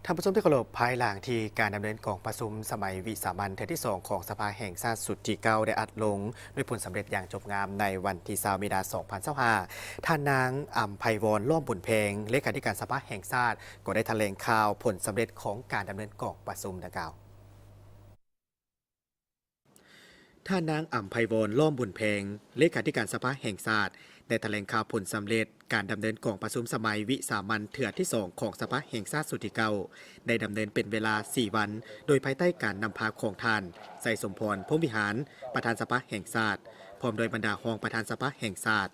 ທ່ານຜູ້ຊົມທີ່ເຄົາລົບ, ພາຍຫຼັງທີ່ການດຳເນີນກອງປະຊຸມສະໄໝວິສາມັນເທື່ອທີສອງຂອງສະພາແຫ່ງຊາດຊຸດທີເກົ້າໄດ້ອັດລົງດ້ວຍຜົນສຳເລັດຢ່າງຈົບງາມໃນວັນທີຊາວ ມີນາ ສອງພັນຊາວຫ້າ ທ່ານນາງ ອຳໄພວອນ ລ້ອມບຸນແພງ ເລຂາທິການສະພາແຫ່ງຊາດ ກໍໄດ້ຖະແຫຼງຂ່າວຜົນສຳເລັດຂອງການດຳເນີນກອງປະຊຸມດັ່ງກ່າວ. ທ່ານນາງ ອຳໄພວອນ ລ້ອມບຸນແພງ ເລຂາທິການສະພາແຫ່ງຊາດ ໄດ້ຖະແຫຼງຂ່າວຜົນສຳເລັດການດຳເນີນກອງປະຊຸມສະໄໝວິສາມັນເທື່ອທີສອງຂອງສະພາແຫ່ງຊາດຊຸດທີເກົ້າ ໄດ້ດຳເນີນເປັນເວລາສີ່ວັນ ໂດຍພາຍໃຕ້ການນຳພາຂອງທ່ານ ໄຊສົມພອນ ພົມວິຫານ ປະທານສະພາແຫ່ງຊາດ ພ້ອມດ້ວຍບັນດາຮອງປະທານສະພາແຫ່ງຊາດ.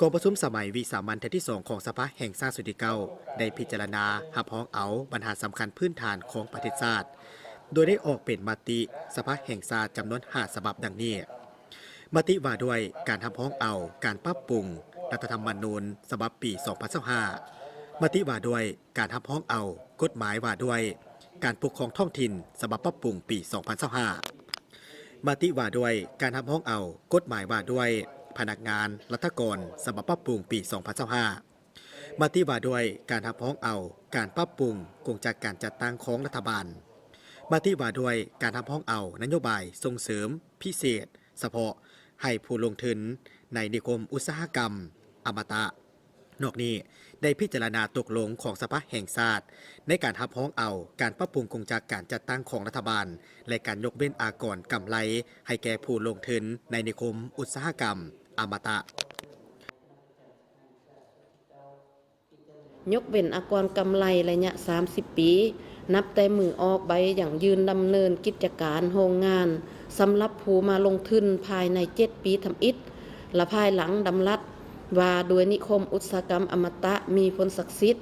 ກອງປະຊຸມສະໄໝວິສາມັນເທື່ອທີສອງຂອງສະພາແຫ່ງຊາດຊຸດທີເກົ້າ ໄດ້ພິຈາລະນາຮັບຮອງເອົາບັນຫາສຳຄັນພື້ນຖານຂອງປະເທດຊາດ ໂດຍໄດ້ອອກເປັນມະຕິສະພາແຫ່ງຊາດຈຳນວນຫ້າສະບັບດັ່ງນີ້: ມະຕິວ່າດ້ວຍການຮັບຮອງເອົາການປັບປຸງລັດຖະທຳມະນູນສະບັບປີສອງພັນຊາວຫ້າ, ມະຕິວ່າດ້ວຍການຮັບຮອງເອົາກົດໝາຍວ່າດ້ວຍການປົກຄອງທ້ອງຖິ່ນສະບັບປັບປຸງປີສອງພັນຊາວຫ້າ, ມະຕິວ່າດ້ວຍການຮັບຮອງເອົາກົດໝາຍວ່າດ້ວຍພະນັກງານລັດຖະກອນສະບັບປັບປຸງປີສອງພັນຊາວຫ້າ, ມະຕິວ່າດ້ວຍການຮັບຮອງເອົາການປັບປຸງກົງຈັກການຈັດຕັ້ງຂອງລັດຖະບານ, ມະຕິວ່າດ້ວຍການຮັບຮອງເອົານະໂຍບາຍສົ່ງເສີມພິເສດສະເພາະໃຫ້ຜູ້ລົງທຶນໃນນິຄົມອຸດສາຫະກຳອະມະຕະ. ນອກນີ້ ໄດ້ພິຈາລະນາຕົກລົງຂອງສະພາແຫ່ງຊາດ ໃນການຮັບຮອງເອົາການປັບປຸງກົງຈັກການຈັດຕັ້ງຂອງລັດຖະບານ ແລະ ການຍົກເວັ້ນອາກອນກຳໄລໃຫ້ແກ່ຜູ້ລົງທຶນໃນນິຄົມອຸດສາຫະກຳອະມະຕະ. ຍົກເວັ້ນອາກອນກຳໄລໄລຍະສາມສິບປີ ນັບແຕ່ມື້ອອກໃບຢັ້ງຢືນດຳເນີນກິດຈະການໂຮງງານ ສຳລັບຜູ້ມາລົງທຶນພາຍໃນເຈັດປີທຳອິດ ແລະ ພາຍຫຼັງດຳລັດວ່າດ້ວຍນິຄົມອຸດສາຫະກຳອະມະຕະມີຜົນສັກສິດ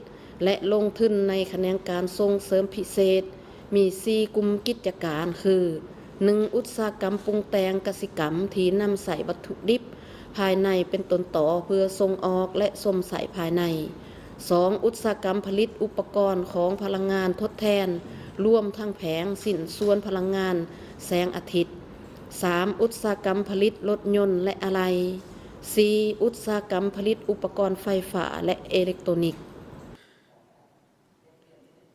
ແລະ ລົງທຶນໃນຂະແໜງການສົ່ງເສີມພິເສດ ມີສີ່ກຸ່ມກິດຈະການຄື ໜຶ່ງ ອຸດສາຫະກຳປຸງແຕ່ງກະສິກຳທີ່ນຳໃຊ້ວັດຖຸດິບພາຍໃນເປັນຕົ້ນຕໍເພື່ອສົ່ງອອກ ແລະ ຊົມໃຊ້ພາຍໃນ. ສອງ ອຸດສາຫະກຳຜະລິດອຸປະກອນຂອງພະລັງງານທົດແທນ ລວມທັງແຜງຊິ້ນສ່ວນພະລັງງານແສງອາທິດ. ສາມ ອຸດສາຫະກຳຜະລິດລົດຍົນ ແລະ ອາໄຫຼ່. ສີ່ ອຸດສາຫະກຳຜະລິດອຸປະກອນໄຟຟ້າ ແລະ ເອເລັກໂຕນິກ.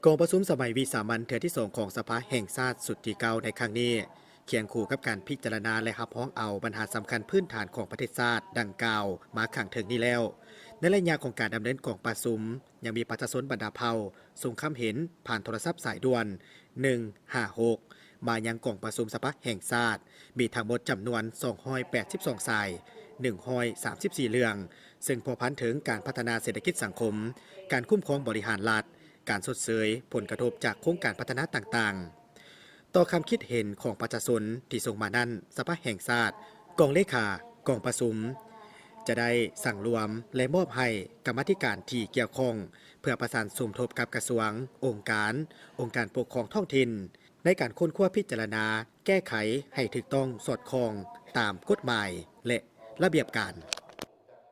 ກອງປະຊຸມສະໄໝວິສາມັນເທື່ອທີສອງຂອງສະພາແຫ່ງຊາດຊຸດທີເກົ້າໃນຄັ້ງນີ້ ຄຽງຄູ່ກັບການພິຈາລະນາ ແລະ ຮັບຮອງເອົາບັນຫາສຳຄັນພື້ນຖານຂອງປະເທດຊາດດັ່ງກ່າວມາຂ້າງເທິງນີ້ແລ້ວ, ໃນໄລຍະຂອງການດຳເນີນກອງປະຊຸມ ຍັງມີປະຊາຊົນບັນດາເຜົ່າສົ່ງຄຳເຫັນຜ່ານໂທລະສັບສາຍດ່ວນ ໜຶ່ງຫ້າຫົກ ມາຍັງກອງປະຊຸມສະພາແຫ່ງຊາດ ມີທັງໝົດຈຳນວນສອງຮ້ອຍແປດສິບສອງສາຍ ໜຶ່ງຮ້ອຍສາມສິບສີ່ເລື່ອງ, ເຊິ່ງພົວພັນເຖິງການພັດທະນາເສດຖະກິດສັງຄົມ, ການຄຸ້ມຄອງບໍລິຫານລັດ, ການຊົດເຊີຍຜົນກະທົບຈາກໂຄງການພັດທະນາຕ່າງໆ. ຕໍ່ຄຳຄິດເຫັນຂອງປະຊາຊົນທີ່ສົ່ງມານັ້ນ, ສະພາແຫ່ງຊາດ, ກອງເລຂາກອງປະຊຸມ ຈະໄດ້ສັງລວມ ແລະ ມອບໃຫ້ກຳມາທິການທີ່ກ່ຽວຂ້ອງ ເພື່ອປະສານສົມທົບກັບກະຊວງ, ອົງການ, ອົງການປົກຄອງທ້ອງຖິ່ນ ໃນການຄົ້ນຄວ້າພິຈາລະນາແກ້ໄຂໃຫ້ຖືກຕ້ອງສອດຄ່ອງຕາມກົດໝາຍ ແລະ ລະບຽບການ.